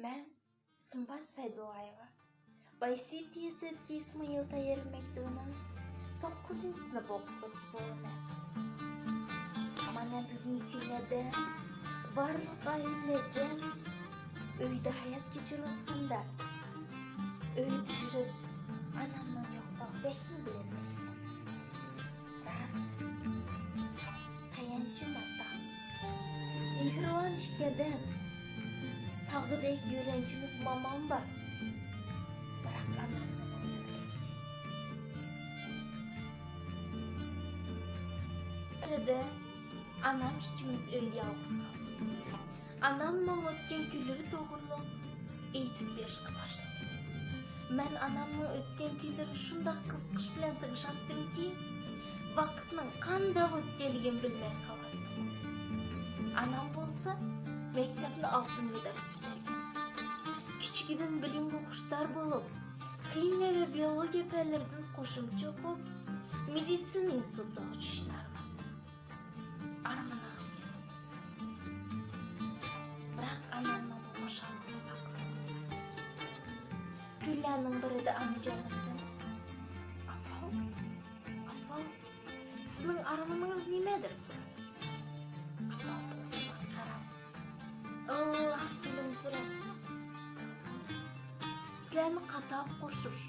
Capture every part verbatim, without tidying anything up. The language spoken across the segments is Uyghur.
مەن سۇمبات سەيدۇللايېۋا، بايسىتى سىرتكى ئىسمايىل تەييارلىما مەكتىۋىنىڭ توققۇزىنچى سىنىپ ئوقۇغۇچىسى بولىمەن. مانا بۈگۈنكى كۈنلەردە بارلىق ئائىلىلەر جەم ئۆيدە ھايات كەچۈرۈۋاتقاندا، ئۆيدە يۈرۈپ ئانامنىڭ يوقلۇقىغا بەكمۇ بىلىنمەيمەن. راست، تايانچىم ئاتا، مېھرىبان ئىككى ئادەم، تاغدەك يۆلەنچىمىز مامام بار. بىراق ئانامنى ئۇنتۇپ كەتكۈچى. بىردە ئانام ئىككىمىز ئۆيدە يالغۇز قالدۇق. ئانامنىڭ ئۆتكەن كۈنلىرى توغرۇلۇق ئېيتىپ بېرىشقا باشلىدى. مەن ئانامنىڭ ئۆتكەن كۈنلىرىنى شۇنداق قىزىقىش بىلەن تىڭشاپتىمكى، ۋاقىتنىڭ قانداق ئۆتكەنلىكىنى بىلمەي قالاتتىم. ئانام بولسا مەكتەپنى ئالتۇن مېدال پۈتتۈرگەن. كىچىكىدىن بىلىمگە خۇشتار بولۇپ، خىمىيە ۋە بىئولوگىيە پەنلىرىدىن قوشۇمچە ئوقۇپ، مېدىتسىنا ئىنستىتۇتىغا چۈشۈشنى ئارماقتا. ئارمىنىغا يېتىدۇ. بىراق ئانامنىڭ بۇ خۇشاللىقى ئۇزاققا سوزۇلمايدۇ. كۈنلەرنىڭ بىرىدە ئانىجانىمدىن، «ئاپا، ئاپا، سىزنىڭ ئارمىنىڭىز نېمە؟» دەپ سورىدىم. ئاپام بولسا ماڭا قاراپ، ئىللىق كۈلۈمسىرەپ، «قىزىم، سىلەرنى قاتاپ قوشۇش،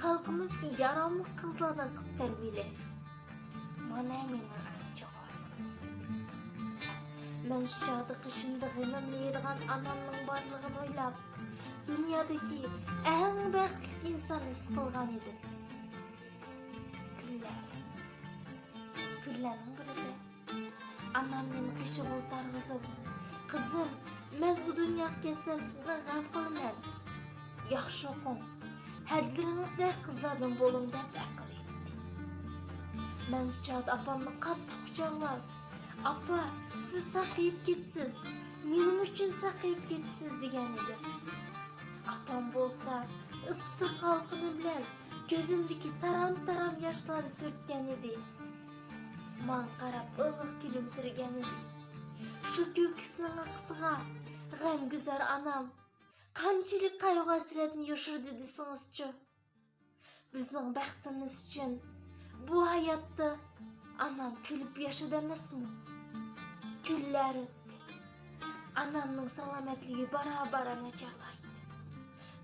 خەلقىمىزدىكى ياراملىق قىزلاردىن قىلىپ تەربىيەلەش، مانا مېنىڭ ئەڭ چوڭ ئارزۇم.» مەن شۇ چاغدا قېشىمدا غېمىمنى يەيدىغان ئانامنىڭ بارلىقىنى ئويلاپ، دۇنيادىكى ئەڭ بەختلىك ئىنسان ھېس قىلغان ئىدىم. كۈنلەر، كۈنلەرنىڭ بىرىدە ئانام مېنى قېشىغا ئولتۇرغۇزۇپ، «قىزىم، مەن بۇ دۇنياغا كەتسەم سىزدىن غەم قىلىمەن. ياخشى ئوقۇڭ، ھەدلىرىڭىزدەك قىزلاردىن بولۇڭ» دەپ ئەقىل ئېيتتى. مەن شۇ چاغدا ئاپامنى قاتتىق قۇچاقلاپ، «ئاپا، سىز ساقىيىپ كېتىسىز، مېنىڭ ئۈچۈن ساقىيىپ كېتىسىز» دېگەن ئىدىم. ئاپام بولسا ئىسسىق قالقىنى بىلەن كۆزۈمدىكى تارام-تارام ياشلارنى سۈرتكەن ئىدى. ماڭا قاراپ ئىللىق كۈلۈمسىرىگەن ئىدى. شۇ كۈلكىسىنىڭ ئارقىسىغا غەمگۈزار ئانام قانچىلىك قايغۇ-ھەسرەتنى يوشۇردى دېسىڭىزچۇ؟ بىزنىڭ بەختىمىز ئۈچۈن بۇ ھاياتتا ئانام كۈلۈپ ياشىدى ئەمەسمۇ؟ كۈنلەر ئۆتتى. ئانامنىڭ سالامەتلىكى بارا-بارا ناچارلاشتى.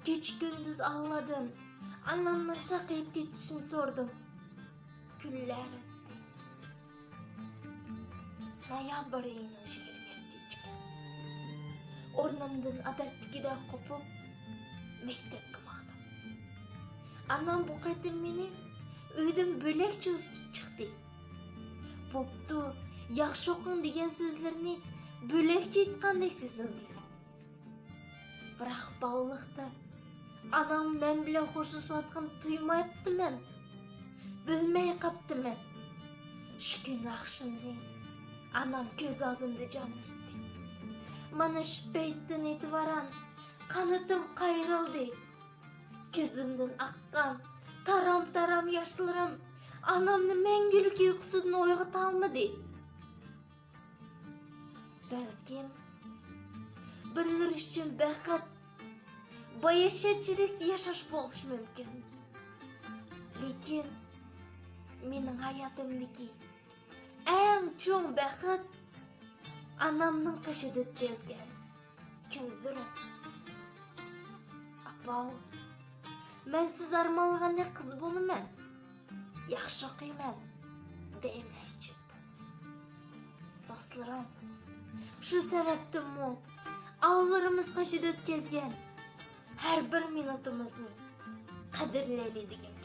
كېچە-كۈندۈز ئاللىدىن ئانامنىڭ ساقىيىپ كېتىشىنى سورىدىم. كۈنلەر ئۆتتى. نويابىر ئېيىنىڭ يىگىرمە يەتتىنچى كۈنى. ئورنۇمدىن ئادەتتىكىدەك قوپۇپ، مەكتەپكە ماڭدىم. ئانام بۇ قېتىم مېنى ئۆيدىن بۆلەكچە ئۇزىتىپ چىقتى. «بوپتۇ، ياخشى ئوقۇڭ» دېگەن سۆزلىرىنى بۆلەكچە ئېيتقاندەك سېزىلدى. بىراق بالىلىقتا ئانام مەن بىلەن خوشلىشىۋاتقىنىنى تۇيماپتىمەن، بىلمەي قاپتىمەن. شۇ كۈنى ئاخشىمى ئانام كۆز ئالدىمدا جان ئۈزدى. مانا شۇ پەيتتىن ئېتىبارەن قانىتىم قايرىلدى. كۆزۈمدىن ئاققان تارام-تارام ياشلىرىم ئانامنى مەڭگۈلۈك يۇقۇسىدىن ئويغىتالمىدى. بەلكىم بىرلىرى ئۈچۈن بەخت، باياشاتچىلىكتا ياشاش بولۇشى مۇمكىن. لېكىن مېنىڭ ھاياتىمدىكى ئەڭ چوڭ بەخت ئانامنىڭ قېشىدا ئۆتكۈزگەن كۈنلىرىم. ئاپا، مەن سىز ئارمانلىغاندەك قىز بولىمەن، ياخشى ئوقۇيمەن، دەيمەن ئىچىمدە. دوستلىرىم، شۇ سەۋەبتىنمۇ ئانىلىرىمىز قېشىدا ئۆتكۈزگەن ھەر بىر مىنۇتىمىزنى قەدىرلەيلى دېگۈم